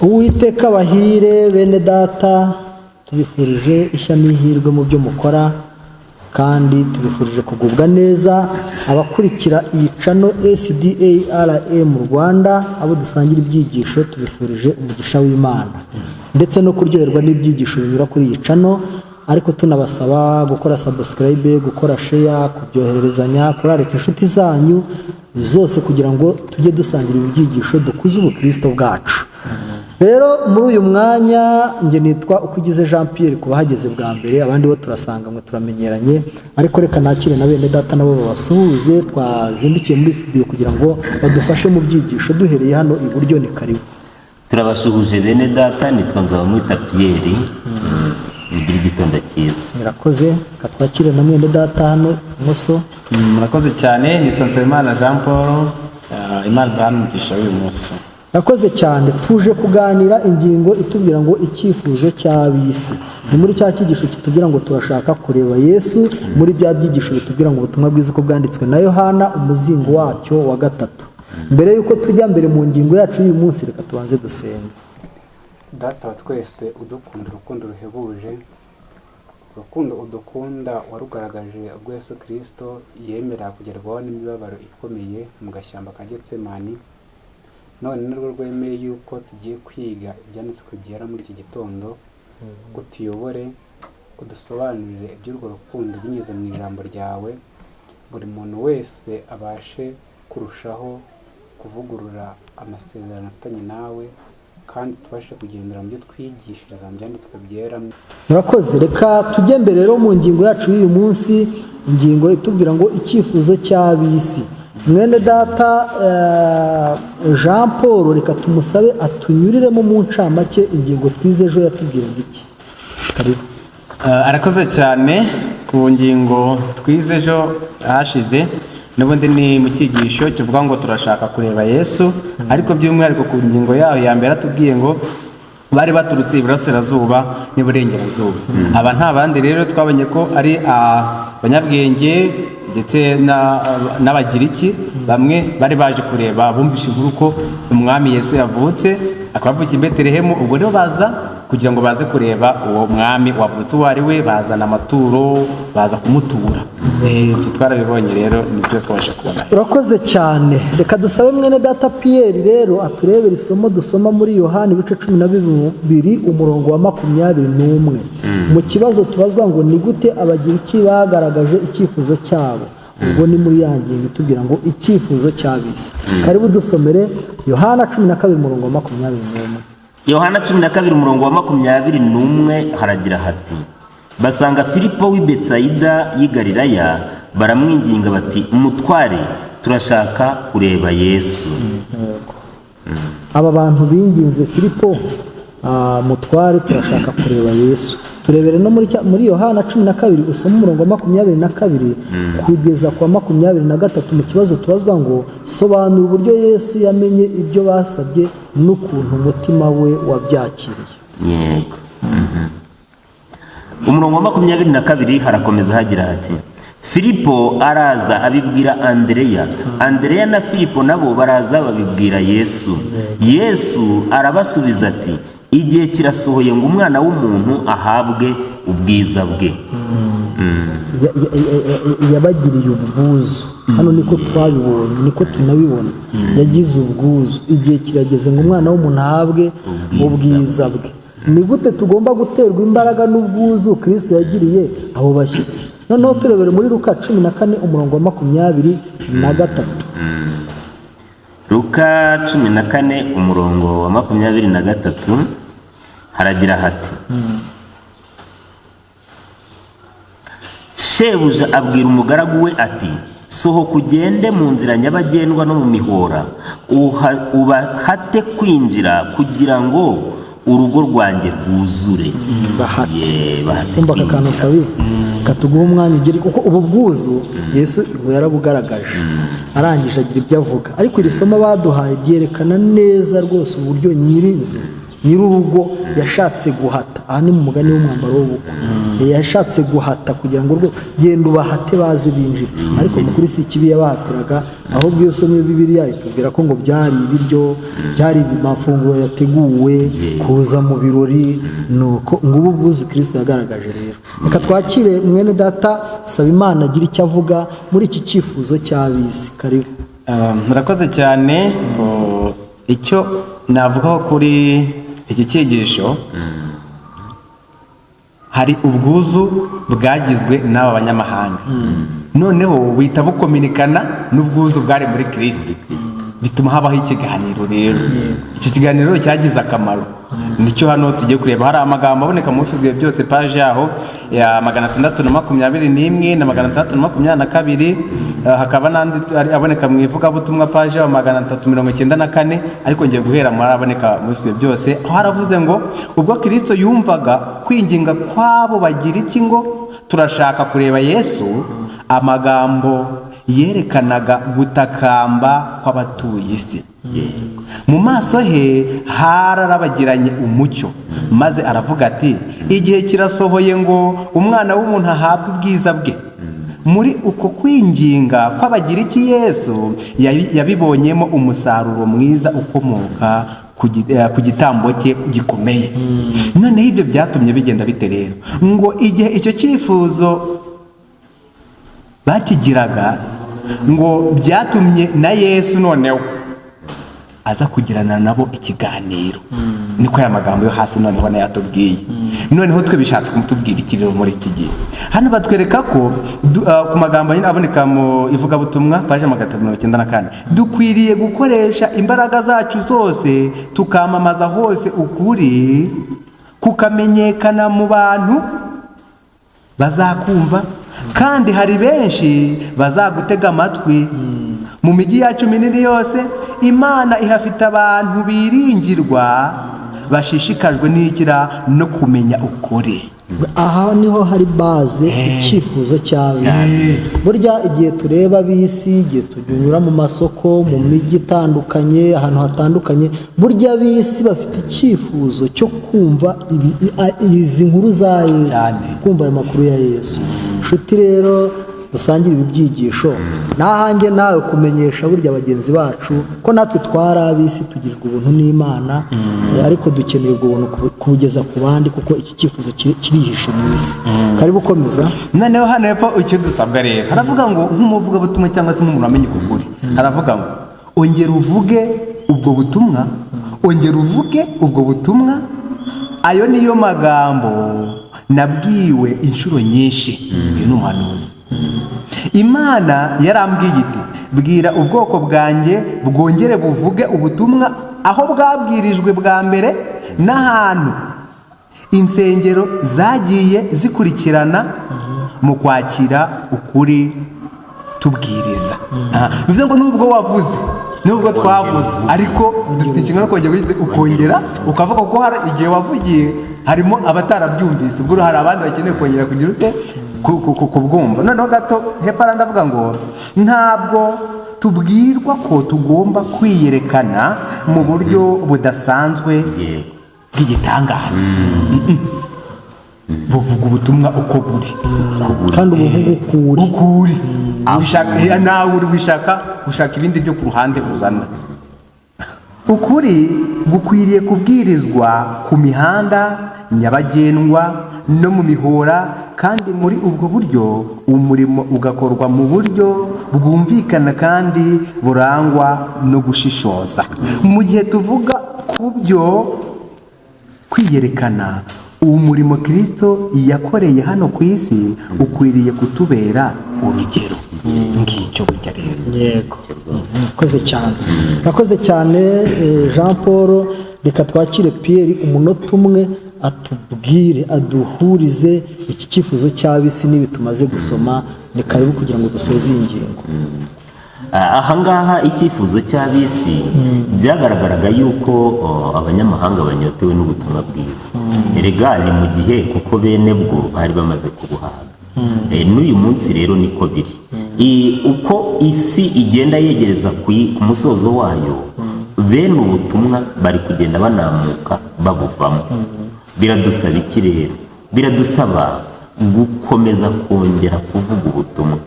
Uwiteka abahire bene data, tubifurije ishya n'ihirwe mu byo mukora kandi tubifurije kugubwa neza. Abakurikira iyi channel SDARM Rwanda, abo dusangira ibyigisho, tubifurije umugisha w'Imana ndetse no kuryoherwa n'ibyigisho binyura kuri iyi channel, ariko tunabasaba gukora subscribe, gukora share, kubyohererezanya, kurarika inshuti zanyu zose kugira ngo tujye dusangira ibi byigisho, dukuze ubukristo bwacu. Rero muri uyu mwanya njye nitwa Ukugize Jean Pierre ku bahageze bwa mbere, abandi bo turasanganywe, turamenyeranye, ariko reka nakire na bene data nabo babasuhuze twazindukiye muri studio kugira ngo badufashe mu byigisho. Duhereye hano iburyo, ni karibu. Turabasuhuje bene data, nitwa Nzabamwita Pierre, mugire igitondo cyiza. Murakoze. Reka twakire na mwene data hano ibumoso. Murakoze cyane, nitwa Nsabimana Jean Paul, Imana iduhane umugisha w'uyu munsi. Murakoze cyane. Tuje kuganira ingingo itubwira ngo icyifuzo cy'ab'isi. Ni muri cya cyigisho kitubwira ngo turashaka kureba Yesu, muri bya byigisho bitubwira ngo ubutumwa bwiza uko bwanditswe na Yohana, umuzingo wacyo wa gatatu. Mbere y'uko tujya mbere mu ngingo yacu y'uyu munsi, reka tubanze dusenge. Data wa twese udukunda urukundo ruhebuje, urukundo udukunda warugaragaje ubwo Yesu Kirisito yemera kugerwaho n'imibabaro ikomeye mu gashyamba ka Getsemani. None nirwo rwemeye yuko tugiye kwiga ibyanditswe byera muri iki gitondo. Utuyobore, udusobanurire iby'urwo rukundo binyuze mu ijambo ryawe, buri muntu wese abashe kurushaho kuvugurura amasezerano afitanye nawe, kandi tubashe kugendera mu byo twigishiriza mu byanditswe byera. Murakoze. Reka tujye mbere rero mu ngingo yacu y'uyu munsi, ingingo itubwira ngo icyifuzo cy'ab'isi. Mwene data Jean Paul, reka tumusabe atunyuriremo mu ncamake ingingo twize ejo. Yatubwiraga iki? Karibu. Arakoze cyane. Ku ngingo twize ejo hashize, n'ubundi ni mu cyigisho kivuga ngo turashaka kureba Yesu, ariko by'umwihariko ku ngingo yayo ya mbere atubwiye ngo bari baturutse iburasirazuba n'iburengerazuba. Aba nta bandi rero, twabonye ko ari abanyabwenge ndetse n'Abagiriki bamwe bari baje kureba, bumvishe inkuru ko umwami Yesu yavutse, akaba avukiye i Betelehemu. Ubwo rero baza kugira ngo baze kureba uwo mwami wavutse uwo ari we, bazana amaturo, baza kumutura. Ibyo twarabibonye rero, nibyo twabasha kubona. Urakoze cyane. Reka dusabe mwene data Pierre rero aturebere isomo dusoma muri Yohani ibice 12, umurongo wa 21, mu kibazo tubazwa ngo ni gute Abagiriki bagaragaje icyifuzo cyabo. Ubwo ni muri ya ngingo itubwira ngo icyifuzo cy'ab'isi. Karibu, dusomere Yohana 12, umurongo wa 21. Yohana 12, umurongo wa 21, haragira hati: "Basanga Filipo w'i Betsayida y'i Galilaya, baramwinginga bati: 'Mutware, turashaka kureba Yesu.'" Aba bantu binginze Filipo, "Mutware, turashaka kureba Yesu." Turebere no muri Yohana 12, usome umurongo wa 22 kugeza ku wa 23, mu kibazo tubazwa ngo sobanura uburyo Yesu yamenye ibyo basabye n'ukuntu umutima we wabyakiriye. Yego. Umurongo wa 22 harakomeza hagira hati: "Filipo araza abibwira Andereya, Andereya na Filipo nabo baraza babibwira Yesu. Yesu arabasubiza ati: 'Igihe kirasohoye ngo Umwana w'umuntu ahabwe ubwiza bwe.'" Yabagiriye ubwuzu. Hano niko twabibonye, niko tunabibona. Yagize ubwuzu. Igihe kirageze ngo Umwana w'umuntu ahabwe ubwiza bwe. Ni gute tugomba guterwa imbaraga n'ubwuzu Kirisito yagiriye abo bashyitsi? Noneho turebere muri Luka 14, umurongo wa 23. Luka 14, umurongo wa 23, haragira hati: "Shebuja abwira umugaragu we ati: 'Sohoka ugende mu nzira nyabagendwa no mu mihora, ubahate kwinjira kugira ngo urugo rwanjye rwuzure.'" Bahate. Ye, bahate Kumva aka kantu kwinjira. Sabi katuguha umwanya ugere, kuko ubu bwuzu Yesu ngo yarabugaragaje, arangije agira ibyo avuga. Ariko iri somo baduhaye ryerekana neza rwose uburyo nyir'inzu Nyir'urugo yashatse guhata, aha ni mu mugani w'umwambaro w'ubukwe, yashatse guhata kugira ngo urwo genda ubahate baze binjire, ariko mu kuri si ikibi yabahatiraga, ahubwo iyo usomye Bibiliya itubwira ko ngo byari ibiryo, byari amafunguro yateguwe kuza mu birori. Nuko ngubu ubwuzu Kirisito yagaragaje. Rero reka twakire mwene data Sabimana agira icyo avuga muri iki cyifuzo cy'ab'isi. Karibu. Murakoze cyane. Icyo navugaho kuri iki cyigisho, hari ubwuzu bwagizwe n'aba banyamahanga, noneho buhita bukominikana n'ubwuzu bwari muri Kirisito, bituma habaho ikiganiro. Rero iki kiganiro cyagize akamaro, nicyo hano tugiye kureba. Hari amagambo aboneka mu Bifuzwe Byose, paji yaho ya 621 na 622, hakaba n'andi aboneka mu Ivugabutumwa, paji yaho 394, ariko ngiye guhera muri aboneka mu Bifuzwe Byose, aho haravuze ngo: "Ubwo Kirisito yumvaga kwinginga kwabo bagira iki ngo 'Turashaka kureba Yesu,' amagambo yerekanaga gutakamba kw'abatuye isi, mu maso he hararabagiranye umucyo, maze aravuga ati: 'Igihe kirasohoye ngo Umwana w'umuntu ahabwe ubwiza bwe.'" Muri uko kwinginga kw'Abagiriki, Yesu yabibonyemo umusaruro mwiza ukomoka ku gitambo cye gikomeye. Noneho ibyo byatumye bigenda bite rero? Ngo igihe icyo cyifuzo bakigiraga, ngo byatumye na Yesu noneho aza kugirana nabo ikiganiro. Niko aya magambo yo hasi noneho nayo atubwiye. Noneho twe bishatse kumutubwira iki rero muri iki gihe? Hano batwereka ko ku magambo nyine aboneka mu Ivugabutumwa, paje 394, dukwiriye gukoresha imbaraga zacu zose tukamamaza hose ukuri, kukamenyekana mu bantu bazakumva, kandi hari benshi bazagutega amatwi. Mu mijyi yacu minini yose, Imana ihafite abantu biringirwa bashishikajwe n'ikira no kumenya ukuri. Aha niho hari base icyifuzo cy'ab'isi. Burya igihe tureba ab'isi, igihe tunyura mu masoko, mu mijyi itandukanye, ahantu hatandukanye, burya ab'isi bafite icyifuzo cyo kumva izi nkuru za Yesu, kumva ayo makuru ya Yesu. Nshuti rero dusangire ibi byigisho, nahanjye nawe kumenyesha burya bagenzi bacu ko natwe twari ab'isi, tugirirwa ubuntu n'Imana, ariko dukeneye ubwo buntu kubugeza ku bandi, kuko iki cyifuzo kirihishe mu isi. Karibu, ukomeza. Noneho hano hepfo icyo dusabwa rero, haravuga ngo nk'umuvugabutumwa cyangwa se nk'umuntu wamenye uko kuri, haravuga ngo: "Ongera uvuge ubwo butumwa, ongera uvuge ubwo butumwa. Ayo niyo magambo nabwiwe inshuro nyinshi." Uyu ni umuhanuzi. "Imana yarambwiye iti: 'Bwira ubwoko bwanjye bwongere buvuge ubutumwa aho bwabwirijwe bwa mbere n'ahantu insengero zagiye zikurikirana mu kwakira ukuri tubwiriza.'" Aha, bivuze ngo nubwo wavuze, nubwo twavuze, ariko dufite inshingano yo kongera ukongera ukavuga, kuko hari igihe wavugiye harimo abatarabyumvise, ubwo hari abandi bakeneye kongera kugira ute? Kubwumva. Noneho gato hepfo ndavuga ngo ntabwo tubwirwa ko tugomba kwiyerekana mu buryo budasanzwe bw'igitangaza. Buvuga ubutumwa uko buri. Kandi ubuvuga ukuri. Ukuri. Nawe uri gushaka gushaka ibindi byo ku ruhande uzana. Ukuri gukwiriye kubwirizwa ku mihanda nyabagendwa no mu mihora, kandi muri ubwo buryo umurimo ugakorwa mu buryo bwumvikana kandi burangwa no gushishoza. Mu gihe tuvuga ku byo kwiyerekana, uwo murimo Kirisito yakoreye hano ku isi ukwiriye kutubera urugero. Ngicyo burya rero. Yego, murakoze cyane, murakoze cyane. Jean Paul, reka twakire Pierre umunota umwe, atubwire, aduhurize iki cyifuzo cy'ab'isi n'ibi tumaze gusoma. Ni karibu kugira ngo dusoze iyi ngingo. Ahangaha icyifuzo cy'ab'isi byagaragaraga yuko abanyamahanga banyotewe n'ubutumwa bwiza. Erega ni mu gihe kuko bene bwo bari bamaze kubuhaga. N'uyu munsi rero niko biri. Uko isi igenda yegereza ku musozo wayo, bene ubutumwa bari kugenda banamuka. Babuvamo. Biradusaba iki rero? Biradusaba gukomeza kongera kuvuga ubutumwa,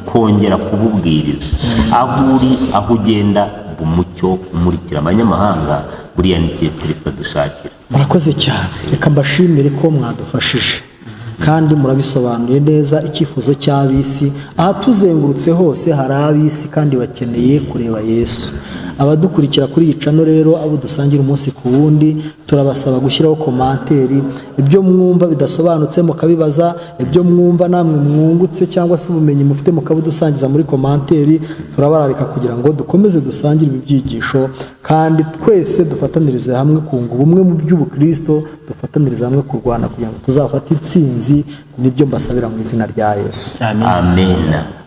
kongera kububwiriza aho uri, aho ugenda, umucyo umurikira abanyamahanga. Buriya ni ikihe Kirisito dushakira? Murakoze cyane. Reka mbashimire ko mwadufashije kandi murabisobanuye neza. Icyifuzo cy'ab'isi, ahatuzengurutse hose hari ab'isi kandi bakeneye kureba Yesu. Abadukurikira kuri iyi channel rero, abo dusangira umunsi ku wundi, turabasaba gushyiraho commentaire. Ibyo mwumva bidasobanutse mukabibaza, ibyo mwumva namwe mwungutse cyangwa se ubumenyi mufite mukabudusangiza muri commentaire. Turabararika kugira ngo dukomeze dusangire ibi byigisho kandi twese dufatanirize hamwe kunga ubumwe mu by'ubukristo, dufatanirize hamwe kurwana kugira ngo tuzafate intsinzi. Nibyo mbasabira mu izina rya Yesu. Amen.